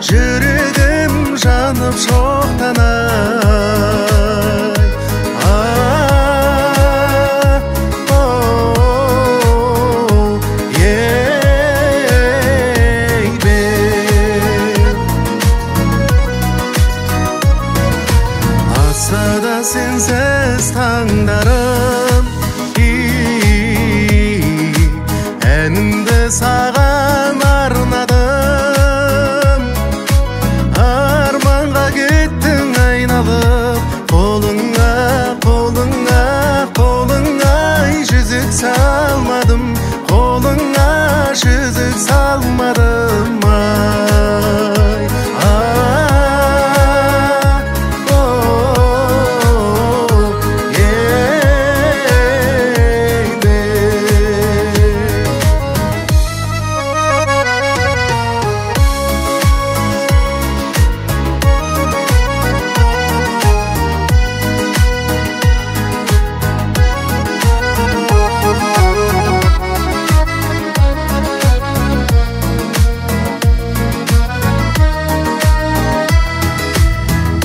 Жүрегім жанып шоқтана. Атса сенсіз таңдарым, әнімді саған арнадым. Арманға кеттің айналып, қолыңа, қолыңа, қолыңа жүзік салмадым, қолыңа жүзік салмадым ай.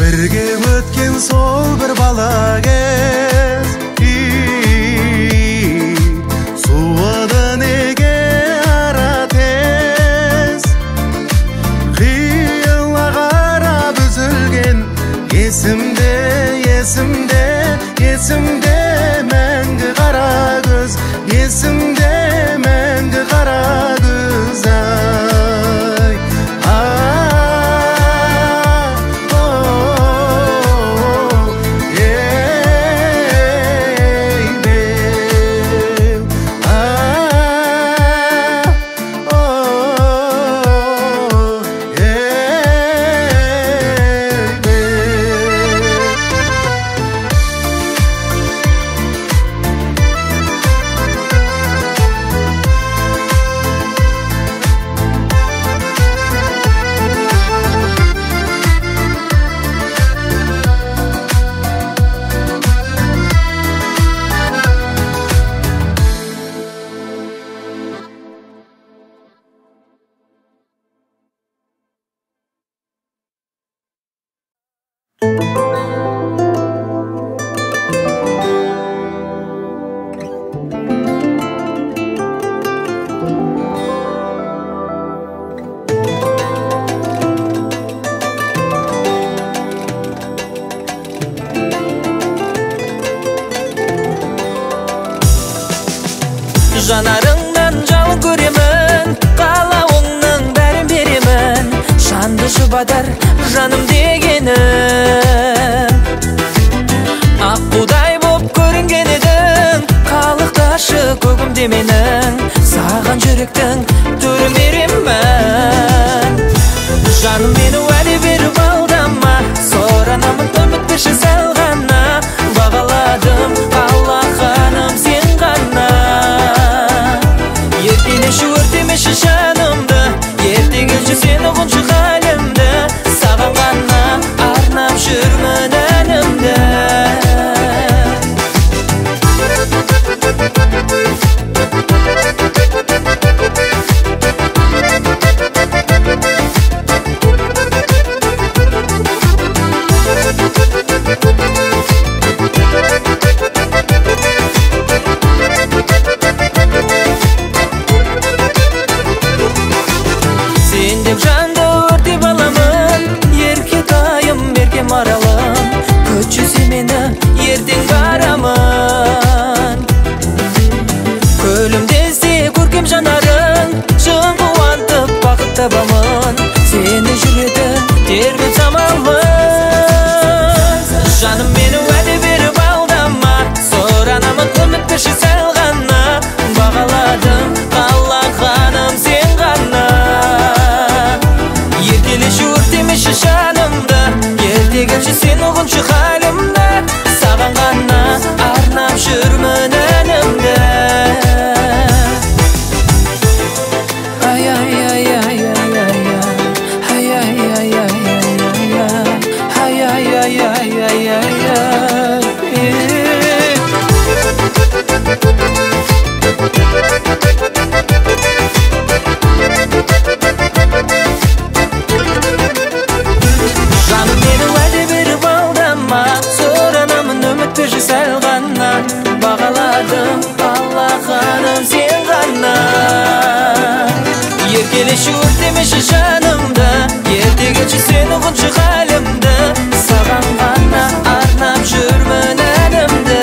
Бірге өткен сол бір бала кез, суыды неге ара тез? Қиыла қарап үзілген есімде, есімде, есімде мәңгі қара көз, есімде мәңгі қара көз ай. Жанарыңнан жалын көремін, қалауыңның бәрін беремін. Жанды жұбатар жаным дегенім. Аққудай боп көрінген едің, қалықташы көгімде менің. Саған жүректің төрін беремін. Жаным мені уәде беріп алдама, сұранамын үміт берші сәл ғана. Бағаладым аллаханым сен ғана. Еркелеші өртемеші жанымды, ерте келші сен ұғыншы халімді. Саған ғана арнап жүрмін әнімді. ғана бағаладым, аллаханым сен ғана. Еркелеші, өртемеші жанымды, ерте келші сен ұғыншы халімді, саған ғана арнап жүрмін әнімді.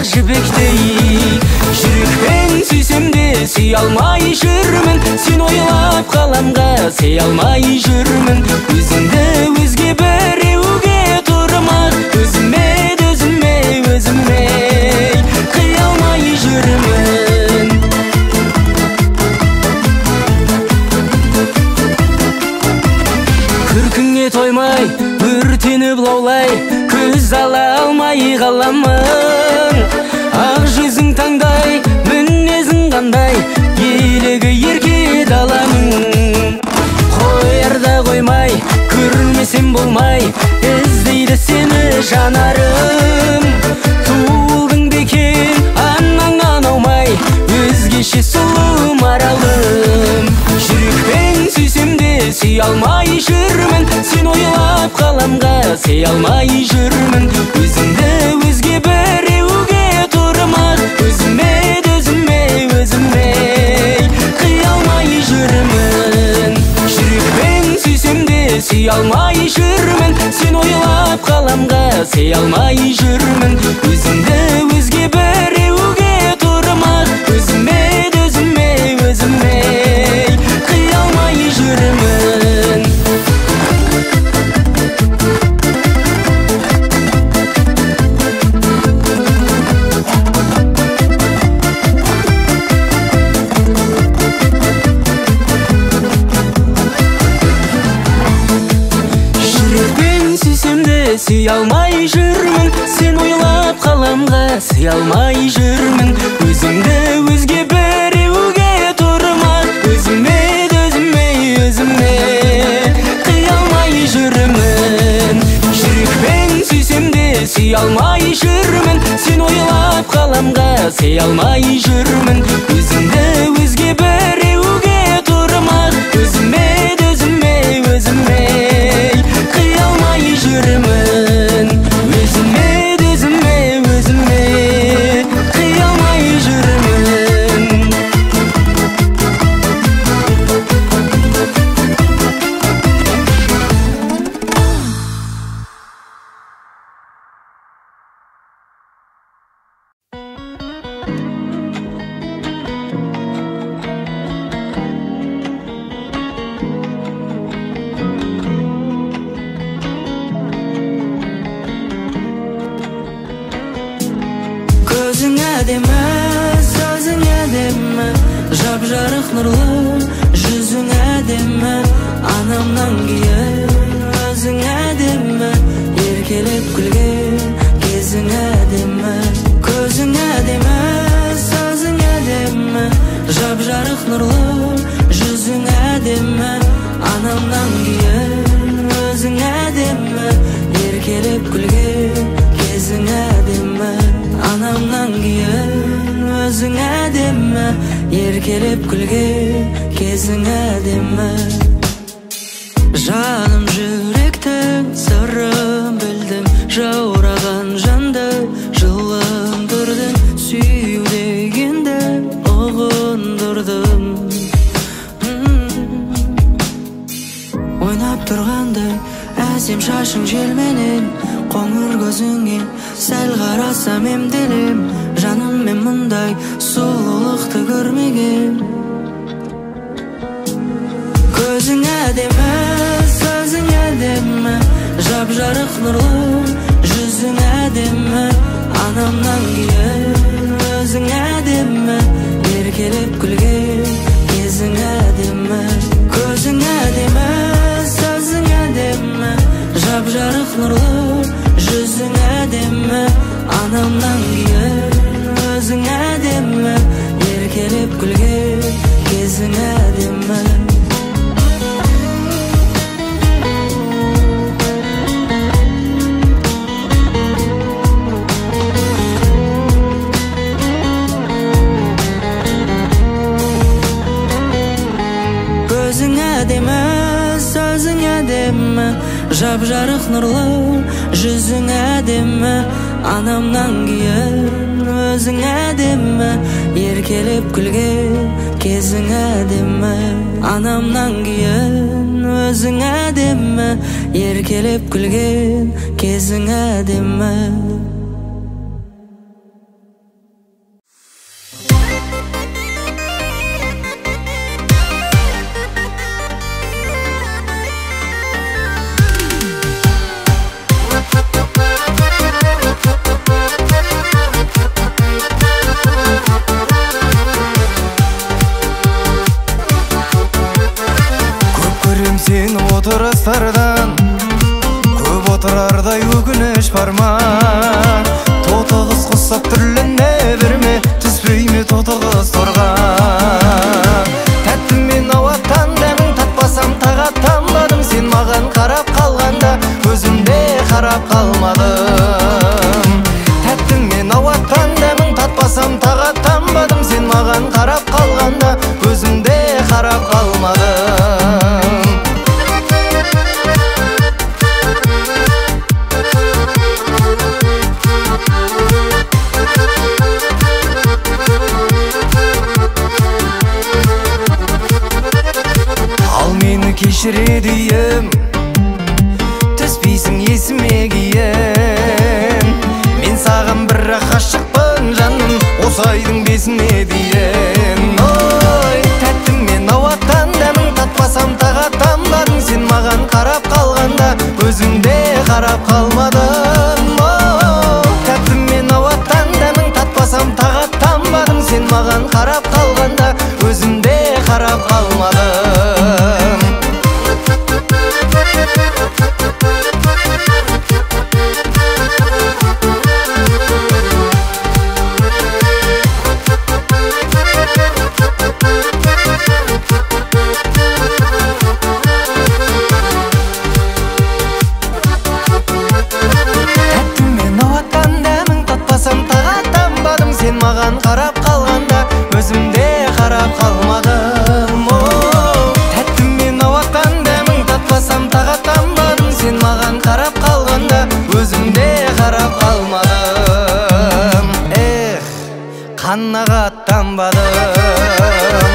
Жібектей жүрекпен сүйсем де сүй алмай жүрмін, сен ойлап қаламға сый алмай жүрмін. Өзіңді өзге біреуге тұрмақ, өзіме өзіме өзіме қия алмай жүрмін. Күркіңе тоймай, өртеніп лаулай, көз ала алмай қаламын. Ақ жүзің таңдай, мінезің қандай, елігі ерке даланың. Қоярда қоймай, көрмесем болмай, іздейді сені жанарым. Туылдың бекен, анаңнан аумай, өзгеше сұлу маралым. Жүрекпен сүйсем де сүй алмай жүрмін, сен ойлап қаламға сый алмай жүрмін. Өзіңді өзге біреуге тұрмақ, өзіме өзіме өзіме қия алмай жүрмін. Жүрекпен сүйсем де сүй алмай жүрмін, сен ойлап қаламға сый алмай жүрмін. Өзіңді өзге біреуге тұрмақ, өзіме өзіме өзіме қия алмай жүрмін. Сүй алмай жүрмін, сен ойлап қаламға сый алмай жүрмін. Өзіңді өзге біреуге тұрмақ, өзіме өзіме өзіме қия алмай жүрмін. Жүрекпен сүйсем де сүй алмай жүрмін, сен ойлап қаламға сый алмай жүрмін. Өзіңді өзге біреуге тұрмақ, өзіме өзіме өзіме қия алмай жүрмін. Өзіме өзіме өзіме қия алмай жүрмін. Көзің әдемі, сөзің әдемі, жап-жарық нұрлы жүзің әдемі, анамнан кейін өзің әдемі, еркелеп күлген кезің әдемі. Көзің әдемі, сөзің әдемі, жап-жарық нұрлы жүзің әдемі, анамнан кейін өзің әдемі, еркелеп күлген кезің әдемі. Анамнан кейін өзің әдемі, еркелеп күлген кезің әдемі. Жаным жүректің сырын білдім, жаураған жанды жылындырдың, сүю дегенді ұғындырдым. Ойнап тұрғандай әсем шашың желменен, қоңыр көзіңе сәл қарасам емделем. Жаным мен мұндай сұлулықты көрмегем. Көзің әдемі, сөзің әдемі, жап-жарық нұрлы жүзің әдемі. Анамнан кейін өзің әдемі, еркелеп күлген кезің әдемі. Көзің әдемі, сөзің әдемі, жап-жарық нұрлы жүзің әдемі. Анамнан кейін өзің әдемі, еркелеп күлген кезің әдемі. Көзің әдемі, сөзің әдемі, жап-жарық нұрлы жүзің әдемі. Анамнан кейін өзің әдемі, еркелеп күлген кезің әдемі. Анамнан кейін өзің әдемі, еркелеп күлген кезің әдемі. Сені отырыстардан көп отырардай өкініш бар ма? Тоты қыз құсап түрлене берме, түспей ме тоты қыз торға? Тәтті мен ауаттан дәмін татпасам тағаттанбадым, сен маған қарап қалғанда өзім де қарап қалмадым. Тәтті мен ауаттан дәмін татпасам тағаттанбадым, сен маған қарап қалғанда өзім де қарап қалмадым. Кешіреді ем, түспейсің есіме кейін. Мен саған бірақ ғашықпын жаным, осы айдың бесіне дейін. Ой, тәттім мен ауаттан дәмін татпасам тағаттанбадым, сен маған қарап қалғанда өзім де қарап қалмадым. Тәттім мен ауаттан дәмін татпасам тағаттанбадым, сен маған қарап қалғанда өзім де қарап қалмадым. Сен маған қарап қалғанда өзім де қарап қалмадым. Тәттім мен ауаттан дәмін татпасам тағаттанбадым, сен маған қарап қалғанда өзім де қарап қалмадым. Эх, қанағаттанбадым.